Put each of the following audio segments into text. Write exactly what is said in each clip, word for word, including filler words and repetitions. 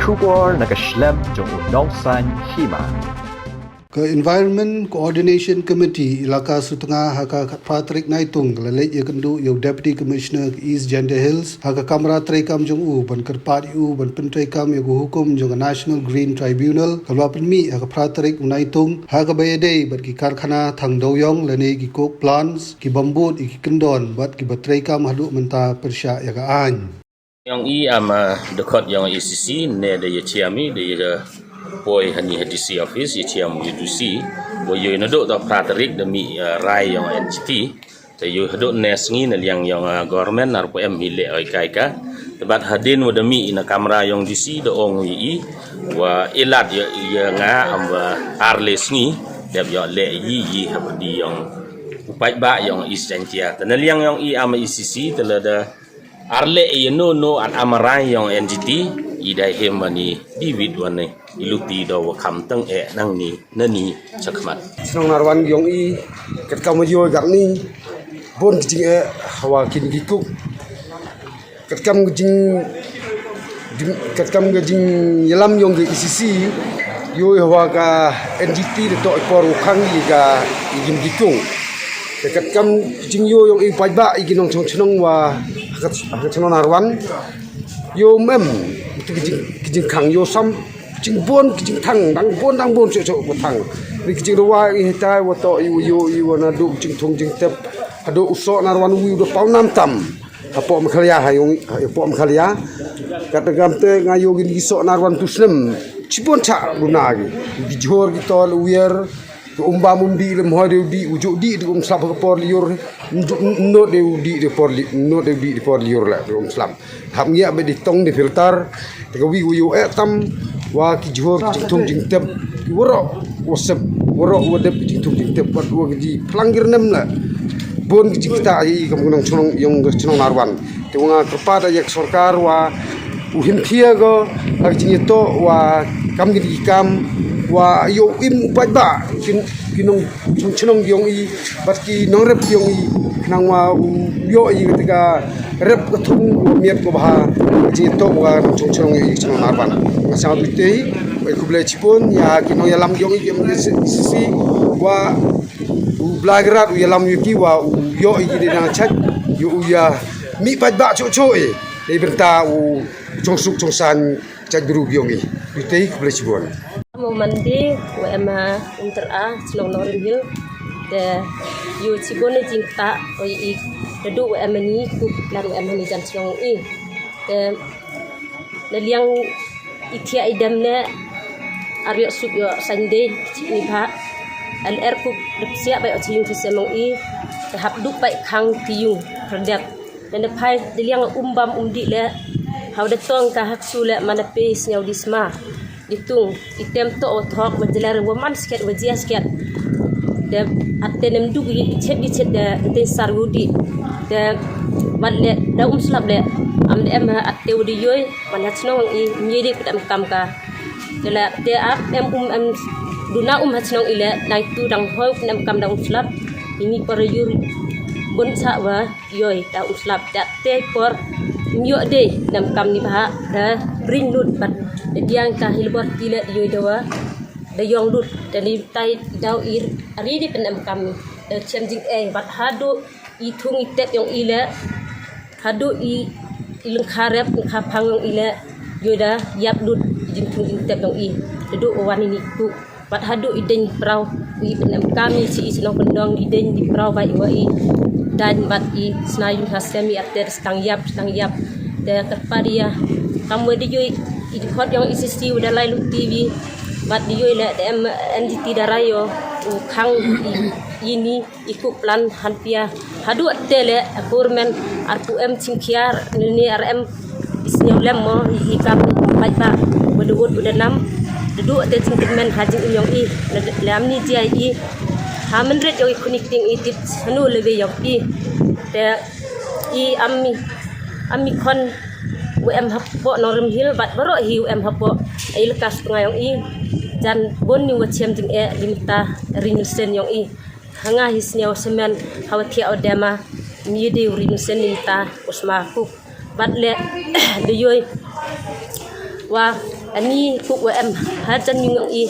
Khubor na ka shlem jong u nongsan hima. Ka Environment Coordination Committee Elaka Sutnga ha ka khatphra tarik Naitung ka la leit ïakynduh ïa u Deputy Commissioner ka East Jaintia Hills ha ka kamra treikam jong u ban kyrpad ïa u ban pyntreikam ïa ka hukum jong ka National Green Tribunal kaba la pynmih ha ka phra tarik u Naitung ha kaba ïadei bad ki karkhana thang dewiong lane ki coke plants kiba bud ïa ki kyndon bad kiba treikam haduh mynta pyrshah ïa ka aiñ. Yong i ama dkhot yong E C C ne da ïachiam i da ïa poi hani ha D C office ïachiam u D C. Wa ïoh naduh ta phra tarik da mih, eh, rai yong N G T. Da ïoh haduh ne sngi na liang yong, eh, government nar pu em hi leh oi kai ka. Te bad hadien wa da mih na kamra yong D C da ong wi i wa ilat ïa, ïa nga am wa ar le sngi. Dep ïoh leh i i ha pdi yong u paidbah yong East Jaintia. Te na liang yong i ama E C C te la da ar leh ïa no no an amarai yong N G T i dei hem mani David wan ne i luti do wa kham tang eh nang ni nani chakmat. Shnong Narwan yong i katkam wa ïoh gat ni bun ki jing eh hawa kin ki kuk katkam ki jing katkam ki jing ïalam yong ki E C C ïoh hawa ka N G T de to i por u khang i ka i jing ki kung. Te katkam jing ïoh yong i paidbah i ki nongchong chnong wa ha ka, ha ka chnong Narwan. Ïoh mem, itu ki jing, ki jingkhang ïoh sam, jingbun, ki jingthang, dang bun, dang bun, chok, chok, ba thang. Ni ki jingrwai i hitai, wa to, i, u, ïoh, i, wa naduh, jingthung, jingtep. Haduh u soh Narwan wi, u da pau nam tam. Hapoh Meghalaya, ha, yong, hapoh Meghalaya. Kata gam te, nga ïoh gin ki soh Narwan tu snem. Chibun chak, duna gi. Ki jhur, ki tol, u yer. Ki um bam um dih lem hoi dei u dih u juk dih dei um slap ha ka por liur. Nut dei u dih dei por li nut dei u dih dei por liur la dei um slap. Hap ngiah ba dei tong dei filter. Te ka wi u yu eh tam wa ki jhur ki jingthung jingtep ki warok wa sep warok wa dep ki jingthung jingtep wat wa ki ji plang gir nem la. Bun ki jingkta i kam ka nongchnong yong ka chnong Narwan. Te wa nga kyrpad ïa ka sorkar wa u hynthia ko ha ka jingïatoh wa kam ki kam wa ïoh im u paidbah ki, ki nongchong chnong yong i bad ki nongrep yong i khnang wa u ïoh i ka rep ka thung u miat ko bha ka jingïatoh wa nongchong chnong i chnong Narwan. Nga sngewbha tei wa khublei chibun ïa ki nongïalam yong i ki M C C wa u Blai Grat u ïalam ïa ki wa u ïoh i ki dei dang chak ïoh u ïa mih paidbah choh choh i. Dei bynta u chong suk chong san chak bru biong i. Bite i khublei chibun. Mo mandi wa em ha um ter a chnong Nongrim Hill. Te ïoh chibun i jingkta o i. Te du wa em ni ku plan wa em ni jan chnong i. Te na liang i thiah i dem ne ar ïoh suk ïoh Sunday ni bha. Al er ku dep siap bai o ching tu semong i. Te hap duk bai khang ti yung kerdek. Nanda phai de liang um bam um dih le. Hau de tong ka hak su le mana pe sñiaw di sma. Di tung i tem to o thok ma jeler wa man sket wa jia sket. De atte nem duk i chet di chet de te sar wu di. De wat le da um slap le am de em atte wa di yoi man ha chnong i mi di kut em kam ka. De la te ap em um em duna um ha chnong i le dang tu dang hoi kut em kam dang um slap. Ini para yur bun sa wa yoi da um slap da te por ym ïoh dei nam kam ni bha da ring lut pat da diang ka hilbor ti le yoi da wa da yong lut da ni tai daw ir ari di pen nam kam da chem jing ei wat hadu i thung i tep yong i le hadu i i lengkha rep lengkha phang yong i le yoi da yap lut jing thung jing tep yong i da du wan ini ku. Wat hadu i deng prau i penem kami si i senong pendong i deng di prau bai wa i dan bat i sna yung ha semi ater stang yap stang yap. De kerpa dia kam wa di yoi i di khot yong i sisi wa da lai lu T V. Bat di yoi le de em N G T da rayo u khang i ini. Iku plan han pia hadu ate le akur men arpu em chingkiar ni ar em isnyo lem mo i kam pai pa wadu wud wadu nam. Dadu ate chingkit men ha jing inyong i le am ni jia i ha men ret yong i kunik ting i tit hanu lebe yong i. Te i am mi am mi kon wa em hapo Nongrim Hill bat baro hi wa em hapo i lekas pengai yong i jan bon ni wa chem jing e limta ring sen yong i. Hanga hi sñiaw semen hawa thiah o dema mi de u rim sen nim ta u sma kuk. Bat le de yoi wa Ani kup wa em ha jan ïung i,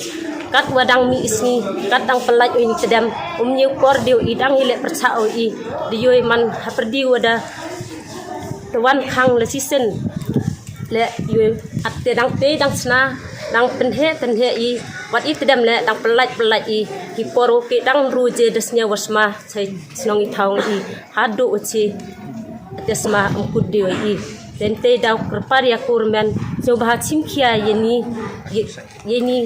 kat wa dang mih i sngi, kat dang pyllait u i tdem, um ñiew kor dei u i, dang i leh pyrchah u i, dei u i man ha pyrdi wa da, da wan khang la shisien. Leh u i, at te dang te dang sna, dang pynheh pynheh i, wat i tdem leh dang pyllait pyllait i, ki por u ki dang ru je da sñiaw wa sma, chai shnong i thaw i, haduh u chi, te sma um kut dei u i. Ten te daw kyrpad ïa ku rmen, sñiaw bha chim khia ïa ni, ïa, ïa ni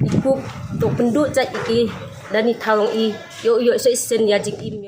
i kup, to pynduh jait i, da ni thaw i, ïoh ïoh shisien ïa jingim.